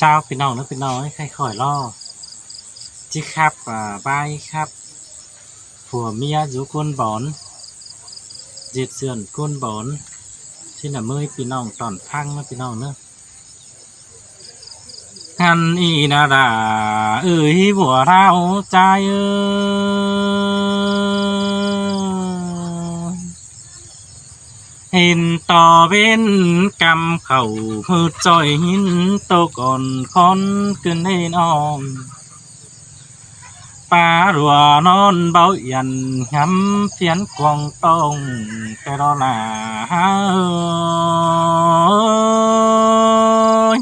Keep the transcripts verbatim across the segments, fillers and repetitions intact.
เล่าพี่น้องนะพี่น้อง ให้ค่อยๆ เล่า ที่ครับ อ่า บายครับ ผัวเมียอยู่คนบอน เจ็ดเดือนคนบอน ที่น่ะ เมื่อยพี่น้องตอนฟังนะพี่น้องเนอะ หันอีนาดา เอ้ย บัวเท้าใจเอ้ย เห็นต่อเว้นกำเขา มือจ่อยหินตกอ่อนคอนขึ้นเล่นอ่อน ปลาหลัวนอนเบาเอียน หำเฟียนกวางต้อง แต่ดอลาเอ้ย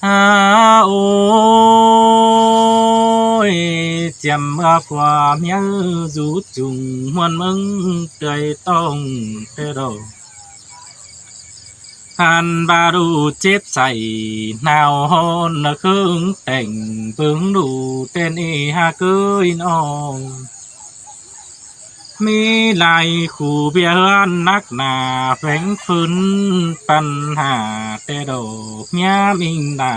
ฮาโอ้ย เจียมเมื่อผัวเมียอยู่จุง มวนเมืองเตยต้อง แต่ดอก หันบาดูเจ็บใส่ หนาวฮ้อนนะเครื่องแต่ง เบิ่งดูเต้นเอฮาเกยนอง มีหลายคู่เบียร์เฮือนนักหนา แฝงฝืนปัญหา แต่ดอกเมียมิงดา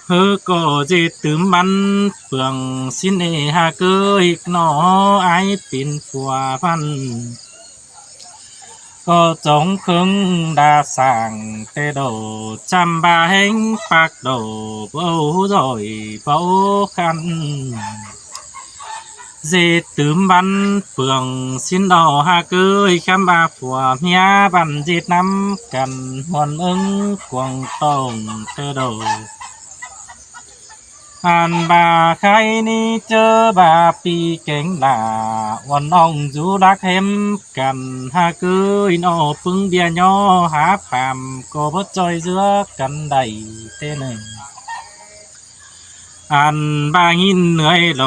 เฮอก็เจตื่มบันเปลือง สินเอฮาเกยนอ ไอปินผัวพัน ก็จงเคิงดาสั่ง แต่ดอกจำบาแหงปากดอก เบาจ่อยเบาคัน เจตื่มบันเปลือง สินดอกฮาเกย คำบาผัวเมียบันเจ็ดน้ำกัน มวนเอิงกวางต้อง แต่ดอก อันบาใครนี้เจอบาปีแกงหล่า วันน้องอยู่รักแหมกัน หากเกยนอปึงเบียร์ย่อ หาผามก็บ่จ่อยเจือกันได้เต้หนึ่ง อันบาหินเหนื่อยโหล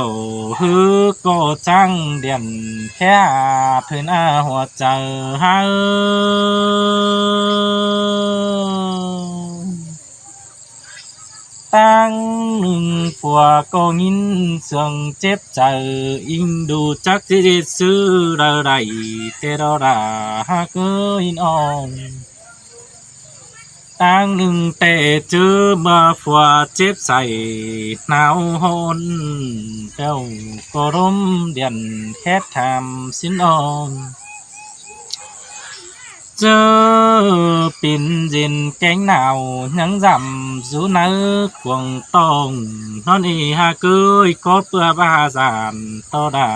ฮือก็จ้างเดียน แค่อาเถินอาหัวใจหา ตั้งหนึ่งผัวก็ยินเสื่องเจ็บใจ อิงดูจักสิซื้อใดๆ แต่ดอดาหากเอ้ยน้อง ตั้งหนึ่งแต่เจอมาผัวเจ็บใส่หนาวฮ้อน เจ้าก็ร่มเดียนแค่ถามสินออง เจอปิ่นเย็นแกงหนาวยังจำอยู่ในกวางต้อง นอนเอหาเกยก็เปื่อบาสานต่อดา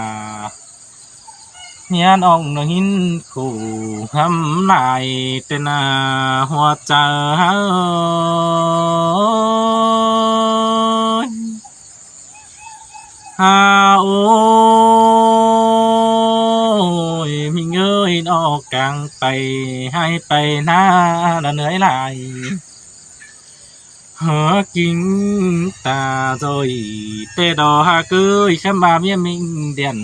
เฮียน้องนหินคู่หำลายแต่หน้าหัวใจเฮา ฮาโอ้ย มิงเอ้ยนอกกลางไป ให้ไปหน้าละเหนื่อยหลาย หัวกิ่งตาจอย แต่ดอหาเกยคำบาเมียมิงเดียน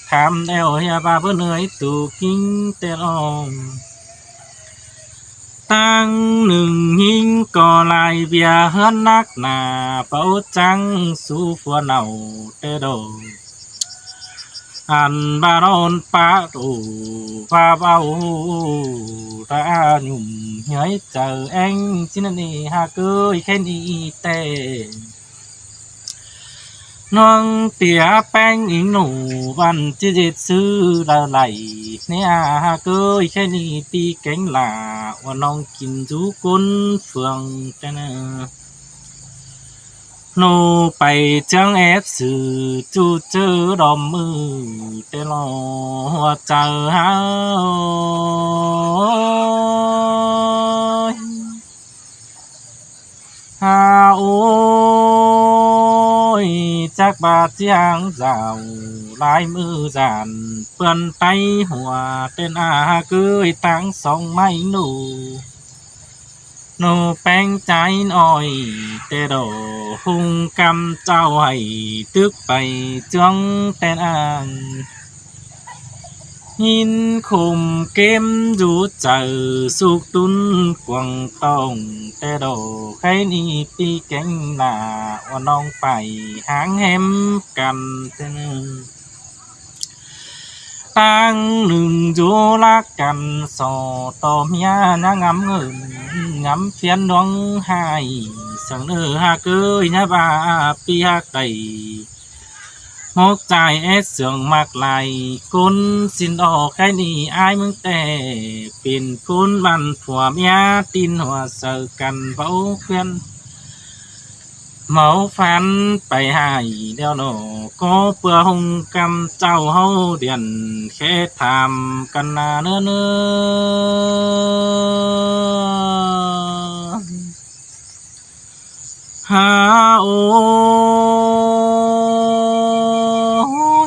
ถามแล้วเฮียบาเพื่อเหนื่อยตูกิ่งแต่ดอง ตั้งหนึ่งหิ้งก็ลายเบียร์เฮือนนักหนา เป่าจังสู่ผัวเน่าแต่ดอก อันบาดอนปาตูปาเบาตาหนุ่มเหยใจแองสินันเอหาเกยแค่นี้แต่ น้องเตียแป้งอิงหนูวันที่เจ็ดซื้อละไหล เนี่ยหาเกยแค่นี้ปีแกงหล่า ว่าน้องกินจูก้นเฟืองแต่เนอ หนูไปเจิงแอบสื่อจูเจอดอมมือ แต่รอหัวใจเฮา ฮาโอ้ย จักบาดเจียงเจ้า หลายมือจาน เปื้อนไตหัว เต้นอาเกยตังสองไม้หนู หนูแป้งใจน้อย แต่ดอกหุงกำเจ้าให้ตึกไปจวงแต่นอ่าง หินขุมเกมอยู่ใจสุกตุนกวางต้อง แต่ดอกใครนี่ปีแกงหน้า ว่าน้องไปหางแหมกันเถอะ ꞌTáng ꞌnưng dú lác căn so ꞌtọ ꞌmía ꞌnhá ngắm ngớn, ngắm phiến ꞌluống ꞌhại, sương ꞌnớ ꞌhặc ới ꞌnhá ꞌva ꞌpi ꞌhặc đảy. Mốc ꞌchái é sương ꞌmặc lai ꞌcốn ꞌsịn ꞌnọ. Khay ꞌnị ải ꞌmướng ꞌtẹ pên ꞌcốn ꞌvắn phua ꞌmía ꞌtin hua saư căn báu khuyến máu phán pay ꞌhại ꞌlẹo ꞌnọ. Có ꞌpưa ꞌhung ꞌcắm ꞌchạu ꞌháu điện khé tham căn ꞌna ꞌnớ ꞌnớ. Hả ôi,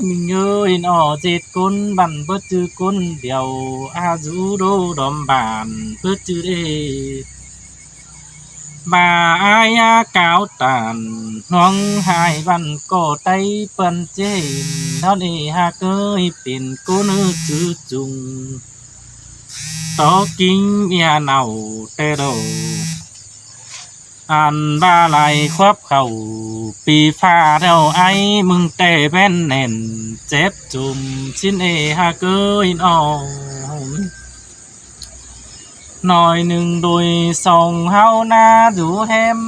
ꞌmính ơi, ꞌnọ ꞌdệt ꞌcốn ꞌvắn bớt ꞌchư ꞌcốn điêu, a dú đô đom bản bớt ꞌchư đê. Bà ai á cáo tản, ꞌhuống ꞌhại ꞌvắn ꞌcọ tây ꞌpơn chên, ꞌnón ê ꞌhặc ới pên ꞌcốn ư chứ chung. Tó kính ꞌmía nảu ꞌtẹ đổ. Ăn ꞌva lai khuốp khảu pi pha theo ải ꞌmướng ꞌtẹ bén nẻn chếp chùm ꞌsịn ê ꞌhặc ới ꞌnọ. Nói ꞌnưng đôi song ꞌháu ꞌná dú hém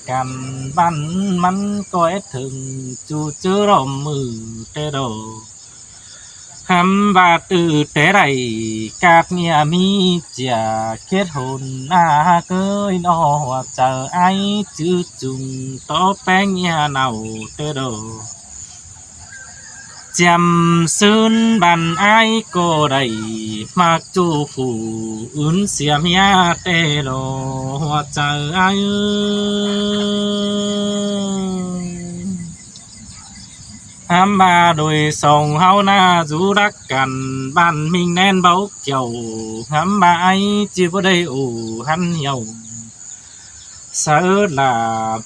căn ꞌvắn ꞌmắn ꞌcọ é thửng ꞌchu ꞌchớ ꞌlóm ꞌmự ꞌtẹ đổ. Hắm ꞌva ꞌtứ ꞌtẹ đảy cát ꞌmía ꞌmí chia kết hôn, a ꞌhặc ới ꞌnọ, hua chaư ải chứ chung tó péng ꞌmía nảu ꞌtẹ đổ. Chiêm ꞌsướng ꞌvắn ải ꞌcọ đảy ꞌmặc ꞌchu phủ ứn sia ꞌmía ꞌtẹ đổ, hua chaư ải ới. Hắm ꞌva đôi song ꞌháu ꞌná dú lác căn ꞌvắn ꞌmính ꞌnén báu kiẻo, hắm ꞌva ải ꞌchí báu đảy ủ hăn hiẻo. Saư lả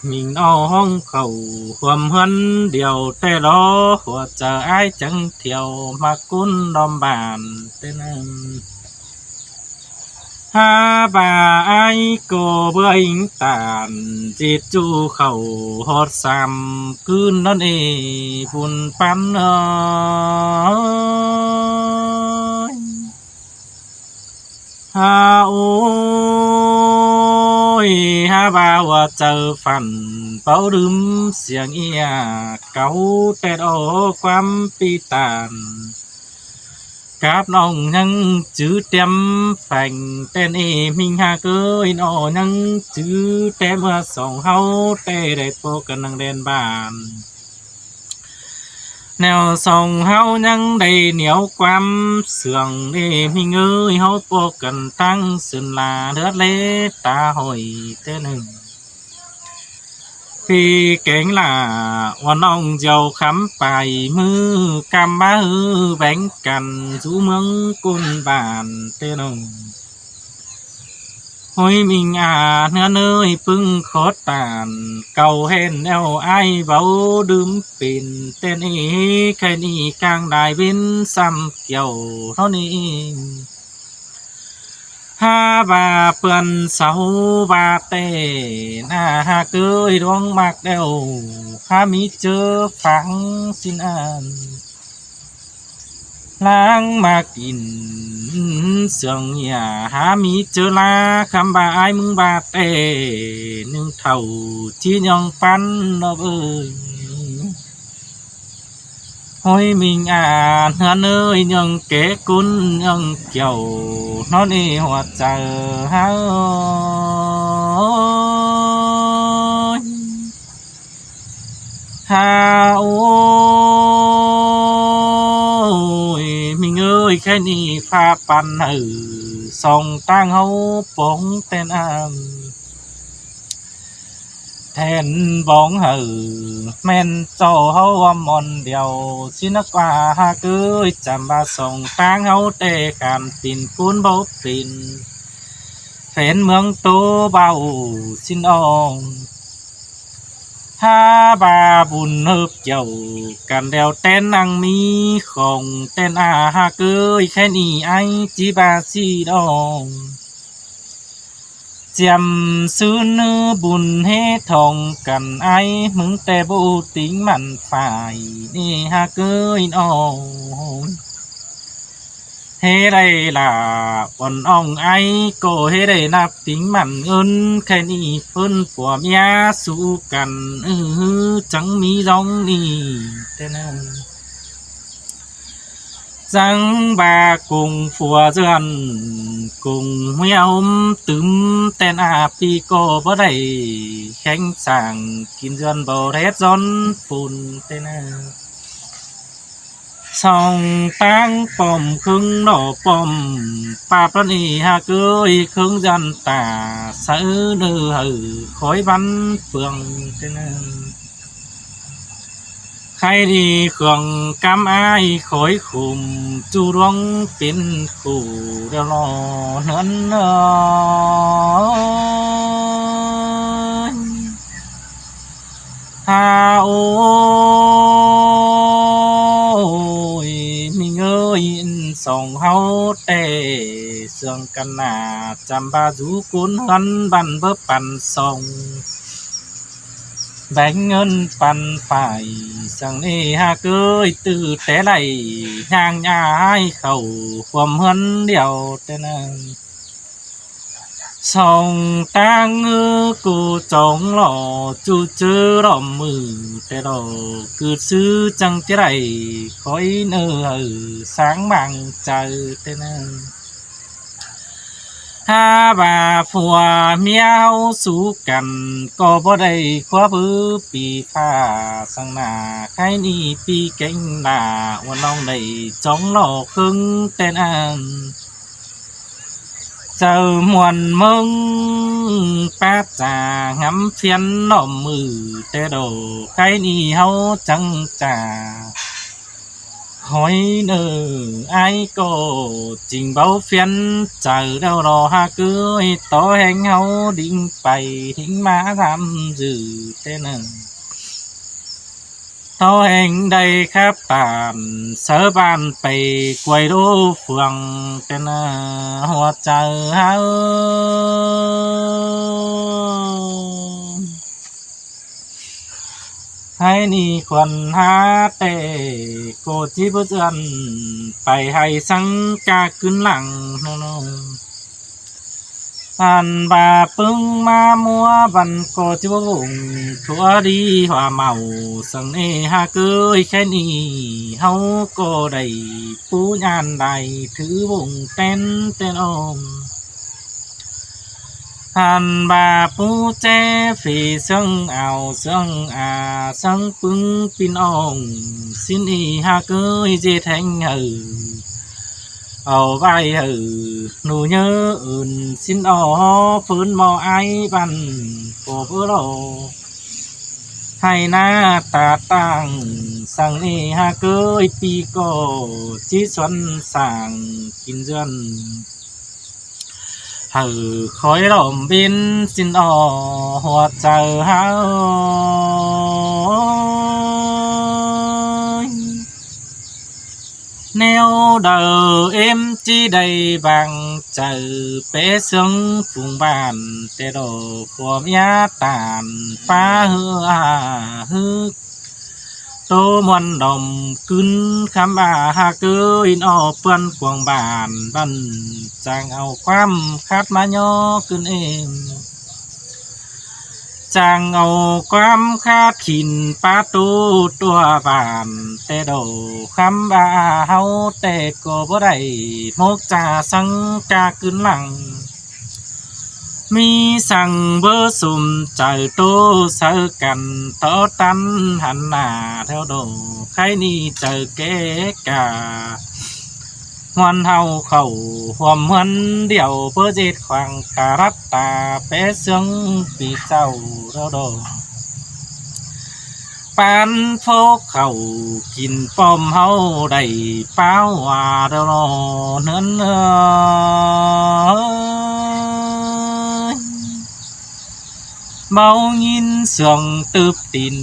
ꞌmính ꞌnọ ꞌhóng khảu huôm ꞌhướn điêu ꞌtẹ đổ, hua chaư ải chắng thiêu ꞌmặc ꞌcốn đom bản ꞌtẹ ꞌnặn. Hả ꞌva ải ꞌcọ bươn tản ꞌdệt ꞌchu khảu ꞌhọt sam ꞌcứn ꞌnón ê bun păn ơi. Hả ôi, hả ꞌva hua chaư phăn báu đưm siêng ꞌnhá cáu ꞌtẹ đổ ꞌquám ꞌpi tản. Cắp ꞌnọng ꞌnhắng chứ tiêm pheng ꞌtẹn ê ꞌmính ꞌhặc ới ꞌnọ, ꞌnhắng chứ té ꞌmưa song ꞌháu ꞌtẹ đảy ꞌpo căn nẳng đen bản. Nẻo song ꞌháu ꞌnhắng đảy nẻo ꞌquám sương ê ꞌmính ơi, ꞌháu ꞌpo căn ꞌtáng sưn la đớt lế ta hỏi ꞌtẹ ꞌnưng. ꞌPi kéng lả ꞌva ꞌnọng diêu khắm pay ꞌmự căm bá ꞌhứ béng căn dú ꞌmướng ꞌcốn bản ꞌtẹ ꞌnọng. Hối ꞌmính a, ꞌnớ ꞌnới ꞌpứng khót tản cáu hên eo ải báu đưm pên ꞌtẹn ê, khay ꞌnị cang đai bến sam kiẻo ꞌnón ê. Hả ꞌva ꞌpươn sau ꞌva ꞌtẹ ꞌnạ ꞌhặc ới ꞌluống ꞌmặc đeo, hả ꞌmí ꞌchớ phắng ꞌsịn ăn. Láng ꞌmặc in sương ꞌnhá hả ꞌmí ꞌchớ lá khắm ꞌva ải ꞌmướng ꞌva ꞌtẹ ꞌnưng thảu ꞌchí ꞌnhọng păn ꞌnọ ơi. Hối ꞌmính a, ꞌnớ ꞌnới ꞌnhọng ké ꞌcốn ꞌnhọng kiẻo ꞌnón ê hua chaư hả ơi. Hả ôi, ꞌmính ơi, khay ꞌnị pha păn hảư song ꞌtáng ꞌháu póng ꞌtẹn ăn. Then bóng hảư ꞌmen ꞌchọ ꞌháu ꞌmón điêu ꞌsịn ꞌnớ ꞌquá ꞌhặc ới, chăm ꞌva song ꞌtáng ꞌháu ꞌtẹ khăn pên ꞌcốn báu pên phén ꞌmướng ꞌtố báu ꞌsịn ong. Hả ꞌva bun ꞌhớp kiẻo căn đeo ꞌtén ꞌnăng ꞌmí khong ꞌtẹn a ꞌhặc ới, khay ꞌnị ải ꞌchí ꞌva ꞌsịn ong. Chiêm ꞌsướng ꞌnớ bun ꞌhế thong căn ải ꞌmướng ꞌtẹ báu ꞌtếng mẳn phải ꞌnị ꞌhặc ới ꞌnọ. ꞌHế đảy lả uôn ong ải ꞌcọ ꞌhế đảy ꞌnặp tính mẳn ứn, khay ꞌnị ꞌphớn phua ꞌmía sú căn, ư, chắng ꞌmí ꞌdóng ꞌnị ꞌtẹ ꞌnớ. Dáng ꞌva cuông phua ꞌdọn, cuông ꞌmía ꞌhôm tứm ꞌtẹn ꞌa ꞌpi ꞌcọ báu đảy khéng sảng, kin ꞌdọn báu ꞌhét ꞌdọn phôn ꞌtẹ ꞌnớ. Song ꞌtáng pom ꞌkhớng ꞌnọ pom, ꞌpặp ꞌlón ꞌnị ꞌhặc ới ꞌkhớng ꞌdọn ta, sáư ꞌnớ hảư khói bắn phường ꞌtẹ ꞌnớ. Khay đi khương cắm ải khói khùm, ꞌchu ꞌluống pên khủ đeo lo ꞌnớn ơi. Ha ôi, ꞌmí ơi, song ꞌháu ꞌtẹ sương căn nả, chăm ꞌva dú cốn ꞌhướn băn báu păn song, béng ꞌngớn păn phải, săng ꞌnị ꞌhặc ới ꞌtứ té đảy ꞌnhang ꞌnhá ải khảu khuôm ꞌhướn điêu ꞌtẹ ꞌnớ. Song ꞌtáng ư cô chóng lo ꞌchu ꞌchớ ꞌlóm ꞌmự ꞌtẹ ꞌló, cứ ꞌsứ chắng ꞌchí đảy khói ꞌnớ hảư sáng mang chaư ꞌtẹ ꞌnớ. Ha ꞌva phua ꞌmía ꞌháu sú căn, ꞌcọ báu đảy khóa bứ pi pha, săng nả khay ꞌnị ꞌpi kéng lả uôn ong đảy chóng lo ꞌkhớng ꞌtẹ ꞌnớ. Chaư ꞌmuôn ꞌmớng pá cha ngắm phiến ꞌlóm ꞌmự ꞌtẹ ꞌló, khay ꞌnị ꞌháu chắng cha khói ꞌnớ ải ꞌcọ, ching báu phiến chaư đeo lo ꞌhặc ới, tó ꞌhéng ꞌháu đing pay đing ꞌmá dăm dư ꞌtẹ ꞌnớ. Tó ꞌhéng đảy khắp bản, sáư bản pay quay đô phường ꞌtẹ ꞌnớ, hua chaư ꞌháu. Hảư ꞌnị khuôn há ꞌtẹ ꞌcọ ꞌchí báu ꞌdọn, pay hảư săng cá cứn lăng ꞌnớ. Ăn ꞌva ꞌpứng ꞌmá ꞌmúa băn ꞌcọ ꞌchí báu vung, thua đi hua mau săng ꞌnị ꞌhặc ới, khay ꞌnị ꞌháu ꞌcọ đảy pú ꞌnhán đảy thứ vung ꞌtén ꞌtén ôm. Ăn ꞌva pú ché phi sương ao sương a sương ꞌpứng pin ong, ꞌsịn ꞌnị ꞌhặc ới ꞌdệt ꞌhéng hảư au ꞌvạy hảư ꞌnụ ꞌnhớ ưn, ꞌsịn au ꞌhó phớn ꞌmo ải băn ꞌcọ báu lo. Hảư ꞌná ta ꞌtáng săng ꞌnị ꞌhặc ới, ꞌpi ꞌcọ ꞌchí suôn sảng kin ꞌdọn hảư khói ꞌlóm bến, ꞌsịn au hua chaư ꞌháu. ꞌNéo đaư ꞌếm ꞌchí đảy bang chaư, pé sương phung bản ꞌtẹ ꞌló, khua ꞌmía tản pá ꞌhứ a ꞌhứ tô ꞌmuôn đom cứn khắm a ꞌhặc ới, ꞌnị au ꞌpươn cuông bản băn, chang au ꞌquám khát ꞌmá ꞌnhó cứn êm. Chang au ꞌquám khát khỉn pá tô tua bản ꞌtẹ ꞌló, khắm a ꞌháu ꞌtẹ ꞌcọ báu đảy mốc cha săng cá cứn lăng. ꞌMí săng báu sôm chaư tô sáư căn, tó ꞌtăn hăn nả ꞌtẹ ꞌló, khay ꞌnị chaư ké ca ꞌmuôn ꞌháu khảu khuôm ꞌhướn điêu, báu ꞌdệt khoang ta lắp ta pé sương ꞌpi ꞌchạu ꞌtẹ ꞌló. Pán phốc khảu kin pom ꞌháu đảy páo a ꞌtẹ ꞌló ꞌnớn ơi. Báu ꞌnghín sương tứp tin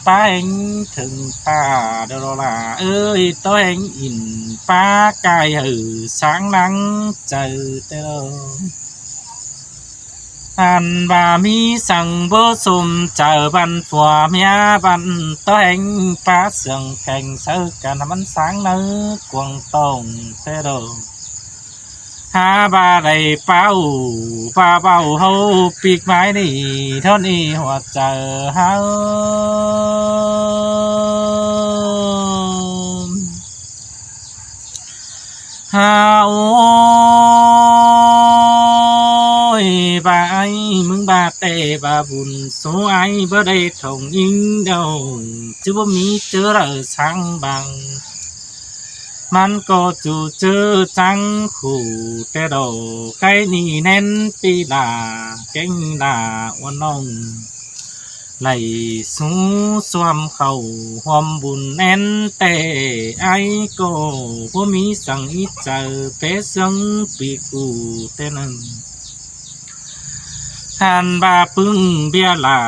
pá ꞌhéng thửng ta ꞌtẹ ꞌló, lả ới tó ꞌhéng ỉn pá cai hảư sáng nắng chaư ꞌtẹ ꞌló. Ăn ꞌva ꞌmí săng báu sôm chaư băn phua ꞌmía băn ꞌtó ꞌhéng pá sương kheng sáư căn ꞌmắn sáng ꞌnớ cuông tông ꞌtẹ đô. Hák ꞌva đảy páo, ꞌva báu ꞌháu pík mai đi, ꞌthón ꞌnị hua chaư ꞌháu. Hák ôi, ꞌva ải ꞌmứng ꞌva ꞌtẹ ꞌva bun số ải báu đảy thông ꞌính đâu, ꞌchớ báu ꞌmí ꞌchớ đaư sáng bang. ꞌMắn ꞌcọ ꞌchu ꞌchớ chắng khủ ꞌtẹ đô, khay ꞌnị ꞌnén pi đa, kéng đa ꞌuôn ꞌnọng. Đảy sú ꞌsuôm khảu ꞌhuôm bun ꞌnén ꞌtẹ, ải ꞌcọ báu ꞌmí săng ꞌí chaư pé sương pi cu ꞌtẹ ꞌnặn. Ăn ꞌva ꞌpứng ꞌviạk lả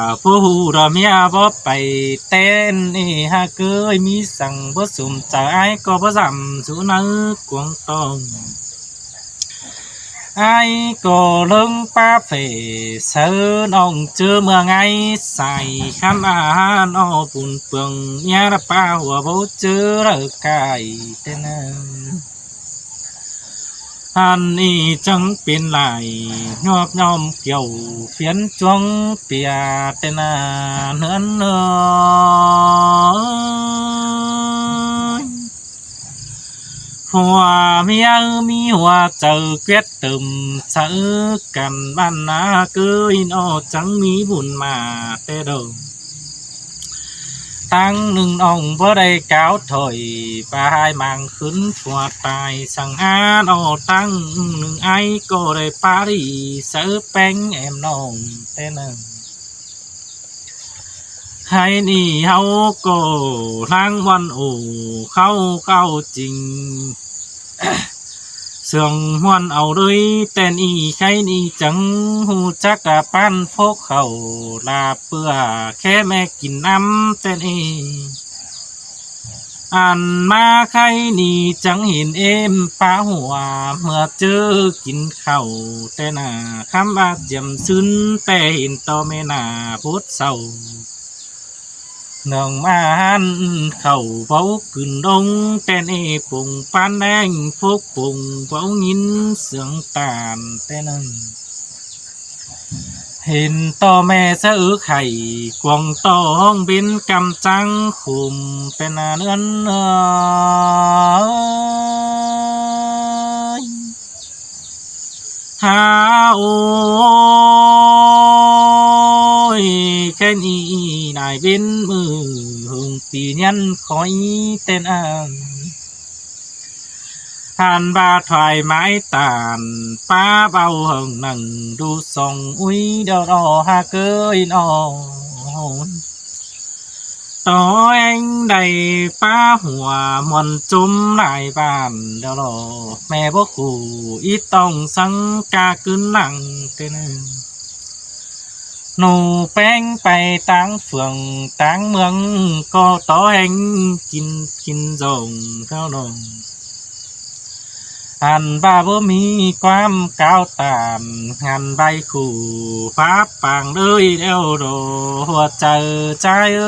báu ꞌhụ đa ꞌmía báu pay ꞌtến ê, hák ꞌcới ꞌmí săng báu sôm chaư ải ꞌcọ báu dăm sú ꞌnớ cuông tông. Ải ꞌcọ ꞌlớng pá phê sáư ꞌnọng ꞌchớ ꞌmưa ải sai khắm a hán ó bun pương ꞌmía đa pá hua báu ꞌchớ đaư cai ꞌtẹ ꞌnặn. Ăn ꞌnị chắng pên lai ꞌnhọp ꞌnhọm kiẻo phiến chuông pia ꞌtẹ ꞌnặn ꞌnớ ơi. Phua ꞌmía ꞌmí hua chaư quiết tơm sáư căn băn ꞌnớ ꞌcới ꞌnọ chắng ꞌmí bun ꞌmá ꞌtẹ đô. Táng ꞌnưng ꞌnọng báu đảy cáo thôi, ꞌva ải ꞌmáng khửn phua tai săng a ꞌnọ táng ꞌnưng ải ꞌcọ đảy pá đi sáư péng êm ꞌnọng ꞌtẹ ꞌnặn. Hái ꞌnị ꞌháu ꞌcọ ꞌláng ꞌmuôn ổ khảu khảu chính. Sương ꞌmuôn au đới ꞌtẹn ꞌnị khay ꞌnị chắng ꞌhụ chắc a ꞌpán phốc khảu lả ꞌpưa khe ꞌme kin ꞌnắm ꞌtẹn ꞌnị. Ăn ꞌmá khay ꞌnị chắng hên êm pá hua ꞌmưa ꞌchớ kin khảu ꞌtẹ ꞌnặn khắm ꞌva chiêm sứn ꞌtẹ hên ꞌto ꞌme nả bốt sau. ꞌNọng ꞌmá hăn khảu báu cựn đông ꞌtẹn ê pông ꞌpán ꞌneng phốc pông báu ꞌnghín sương ꞌtan ꞌtẹ ꞌnặn. Hên ꞌto ꞌme sáư ứk hảy cuông ꞌto ꞌhóng bến ꞌcăm chắng khùm ꞌtẹ ꞌnặn ưn ơi. Hák ôi, khen ꞌnị nải bến ꞌmự hưng pi nhắn khói ꞌtẹn ăn. Hăn ꞌva thoải mái ꞌtan pá báu hưng nẳng đu song ui đeo đo hák ơi ꞌnọ. ꞌTo ꞌhéng đảy pá hua ꞌmuôn chốm lai bản đeo đo. ꞌMẹ báu khủ ít tông săng ca cứn lăng ꞌtẹ ꞌnặn. ꞌNụ péng pay táng phường táng ꞌmướng ꞌcọ ꞌto ꞌhéng kin kin dông theo đông. Ăn ꞌva báu ꞌmí ꞌquám cáo ꞌtan, ăn ꞌvạy khủ pháp pang đới đeo đo hua chaư ꞌchái ơi.